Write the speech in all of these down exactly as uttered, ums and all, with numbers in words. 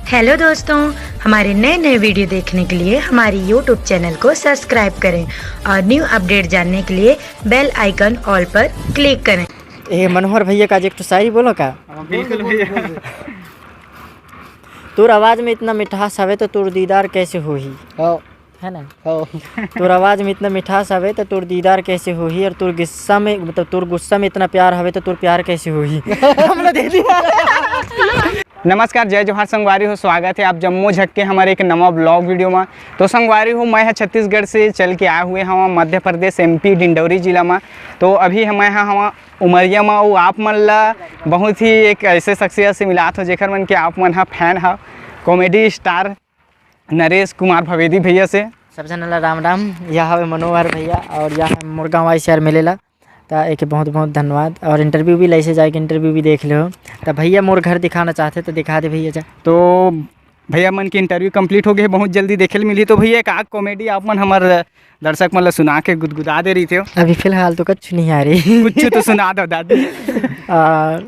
Hello दोस्तों, हमारे नए नए वीडियो देखने के लिए हमारी यूट्यूब चैनल को सब्सक्राइब करें और न्यू अपडेट जानने के लिए बेल आइकन ऑल पर क्लिक करें। ए मनोहर भैया का आज एक ठो शायरी बोलो का? हाँ, बिल्कुल भैया। तोर आवाज में इतना मिठास हवे तो तोर दीदार कैसे होही? हाँ। है ना? हाँ। तोर आवाज में इतना मिठास हवे तो तोर दीदार कैसे होही, और तोर गुस्सा में, मतलब तोर गुस्सा में इतना प्यार हवे तो तोर प्यार कैसे होही? हमला दे दिया। नमस्कार, जय जोहार संगवारी हो, स्वागत है आप जम्मो झक के हमारे एक नवा ब्लॉग वीडियो में। तो संगवारी हो, मैं ह छत्तीसगढ़ से चल के आए हुए हवा मध्य प्रदेश, एमपी, डिंडौरी जिला में। तो अभी हम, मैं ह हवा उमरिया में, अउ आप मन ला बहुत ही एक ऐसे शख्सियत से मिलात हो जेकर मन के आप मन ह फैन ह, कॉमेडी स्टार नरेश कुमार भवेदी भैया से। सब झन ला राम राम। यह हवे मनोहर भैया और यह है मोर गाँव आई शेयर मिलेला। त एके बहुत बहुत धन्यवाद। और इंटरव्यू भी लैसे जाए के इंटरव्यू भी देख लो। त भैया मोर घर दिखाना चाहते तो दिखा दे भैया जा। तो भैया मन के इंटरव्यू कंप्लीट हो गए, बहुत जल्दी देखे ल मिली। तो भैया एक आग कॉमेडी आप मन हमर दर्शक मन ला सुना के गुदगुदा दे रही थे। अभी फिलहाल तो कुछ नहीं आ रही। कुछ तो सुना दो दादी। आ,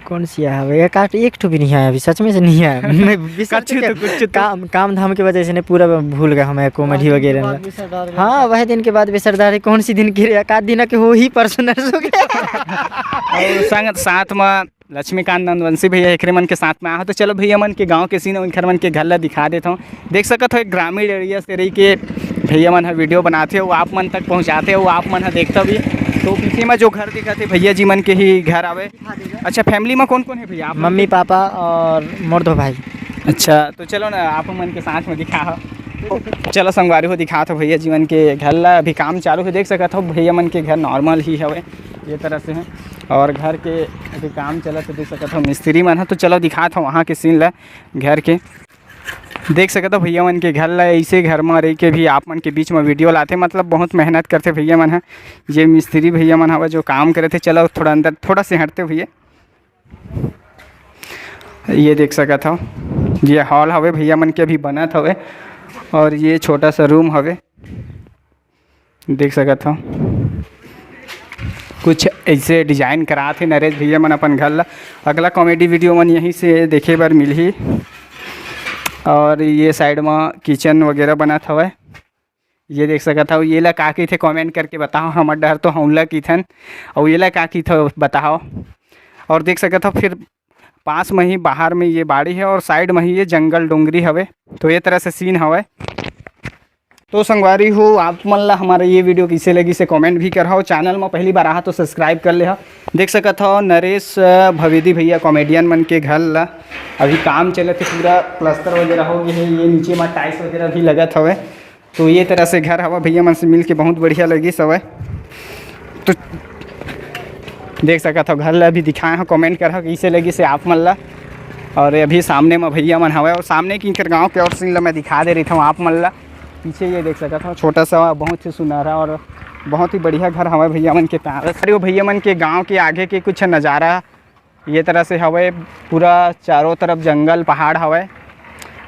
कौन सी आया हवे? एक आठ, एक ठो भी नहीं आया अभी, सच में से नहीं आया। मैं विसर कुछ चुके तो, कुछ तो। काम, काम धाम के वजह से नहीं, पूरा भूल गया हमें कॉमेडी वगैरह ना। हाँ, वह दिन के बाद विसरदार है। कौन सी दिन की रे? एक आध दिन के हो ही परसों नरसों के। और संग साथ में लक्ष्मीकांत नंदवंशी भैया एकरे मन के साथ में आहो। तो चलो भैया मन के गांव के सीन, उनकर मन के घर ला दिखा देता हूँ। देख सकत हो एक ग्रामीण एरिया से रही के भैया मन ह वीडियो बनाते हो, आप मन तक पहुँचाते हो, आप मन ह देखता भी। तो पीछे में जो घर दिखत हे भैया जी मन के ही घर आवे। अच्छा, फैमिली में कौन कौन है भैया आप मन मम्मी के? पापा और मोर दो भाई। अच्छा, तो चलो ना आप मन के साथ में दिखा हो। चलो संगवारी हो दिखात हो भैया जी मन के घर ला। अभी काम चालू है, देख सकत हो भैया मन के घर नॉर्मल ही हवे ये तरह से है। और घर के अभी काम चलत है, देख सकत हो मिस्त्री मन है। तो चलो दिखात हो वहाँ के सीन ला घर के। देख सकत हो भैया मन के घर ला, ऐसे घर में रह के भी आप मन के बीच में वीडियो लाते, मतलब बहुत मेहनत करते भैया मन है। ये मिस्त्री भैया मन हवे जो काम करे थे। चलो थोड़ा अंदर, थोड़ा से हटते भैया। ये देख सकत हो, ये हॉल हवे भैया मन के अभी बनत हवे, और ये छोटा सा रूम हवे, देख सकत हो। कुछ ऐसे डिजाइन करात हे नरेश भैया मन अपन घर ला। अगला कॉमेडी वीडियो मन यहीं से देखे बर मिलही। और ये साइड में किचन वगैरह बनत हवे। ये देख सकत हव, ये ला का कहिथे, कमेंट करके बताओ। हमर डहर तो हौला कहिथन, अउ ये ला का कहिथे बताओ। और देख सकत हव, फिर पास में ही बाहर में ये बाड़ी है और साइड में ही ये जंगल डोंगरी हवे। तो ये तरह से सीन हवे। तो संगवारी हो, आप मन ला हमारा ये वीडियो कइसे लगिस हे कमेंट भी करहव। चैनल में पहली बार आहा तो सब्सक्राइब कर लेहा। देख सकत हव नरेश, अ, भवेदी भैया कॉमेडियन मन के घर ला अभी काम चलत हे, पूरा प्लास्टर वगैरह हो गए हे। ये नीचे में टाइल्स वगैरह भी लगत हवे। तो ये तरह से घर हवा भैया मन से मिल के बहुत बढ़िया लगिस हवय। तो देख सकत हव, घर ला अभी दिखाए हव, कमेंट करहव कइसे लगिस हे आप मन ला। और अभी सामने में भैया मन हवय और सामने के इनकर गांव के और सीन ला मैं दिखा दे रही हूँ आप मन ला। पीछे ये देख सकत हव, छोटा सा बहुत ही सुनहरा और बहुत ही बढ़िया घर हवय भैया मन के। प्यारा, अरे वो भैया मन के गांव के आगे के कुछ नज़ारा ये तरह से हवय, पूरा चारों तरफ जंगल पहाड़ हवय।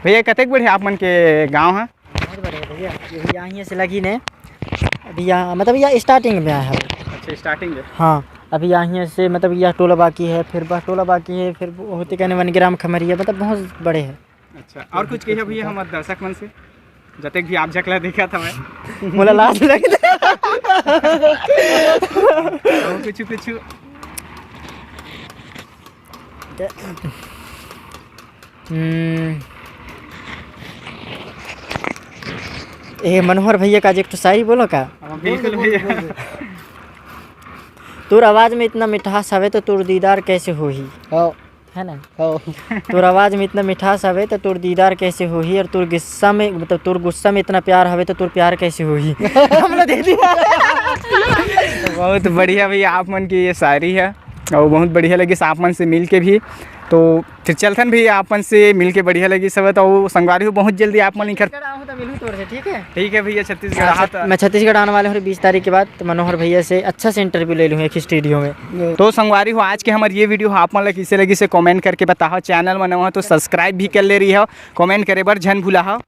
भैया, कतेक बढ़िया आप मन के गांव है? बहुत बढ़िया भैया, ये भैया यहीं से लगी ने। अभी यहाँ, मतलब, यहाँ स्टार्टिंग में आया है। अच्छा, स्टार्टिंग है। हाँ, अभी यहाँ से, मतलब, यह टोला बाकी है, फिर वह टोला बाकी है, फिर होते कहने वन ग्राम खमरिया, मतलब, बहुत बड़े हैं। अच्छा, और कुछ कहिए भैया हमारे दर्शक मन से, जतेक भी आप झकला देखा था मैं। मोला लाज लग रहा। और कुछ, कुछ। हम्म। ए, मनोहर भैया का आज एक ठो शायरी बोलो का? हाँ, बिल्कुल भैया। तोर आवाज में इतना मिठास हवे तो तोर दीदार कैसे होही? हाँ। है ना? हाँ। तोर आवाज में इतना मिठास हवे तो तोर दीदार कैसे होही, और तोर गुस्सा में, मतलब तोर गुस्सा में इतना प्यार हवे तो तोर प्यार कैसे होही? हमला दे दिया। बहुत बढ़िया भैया, आप मन की ये शायरी है और बहुत बढ़िया लगिस आप मन से मिल के भी। तो फिर चलथन भैया, आप मन से मिल के बढ़िया लगिस हवे। तो संगवारी हो, बहुत जल्दी आप मन इनकर छत्तीसगढ़ आहूँ तो मिलूँ तोर से, ठीक है? ठीक है भैया, छत्तीसगढ़ हाँ, आहा छत-, तो मैं छत्तीसगढ़ आने वाले हूँ बीस तारीख के बाद, तो मनोहर भैया से अच्छा से इंटरव्यू ले लूँ एक स्टूडियो में। तो संगवारी हो, आज के हमर ये वीडियो आप मन ला कइसे लगिस हे कमेंट करके बताओ। चैनल में नवा हो तो सब्सक्राइब भी कर ले रही हो, कमेंट करे बर झन भूला हो।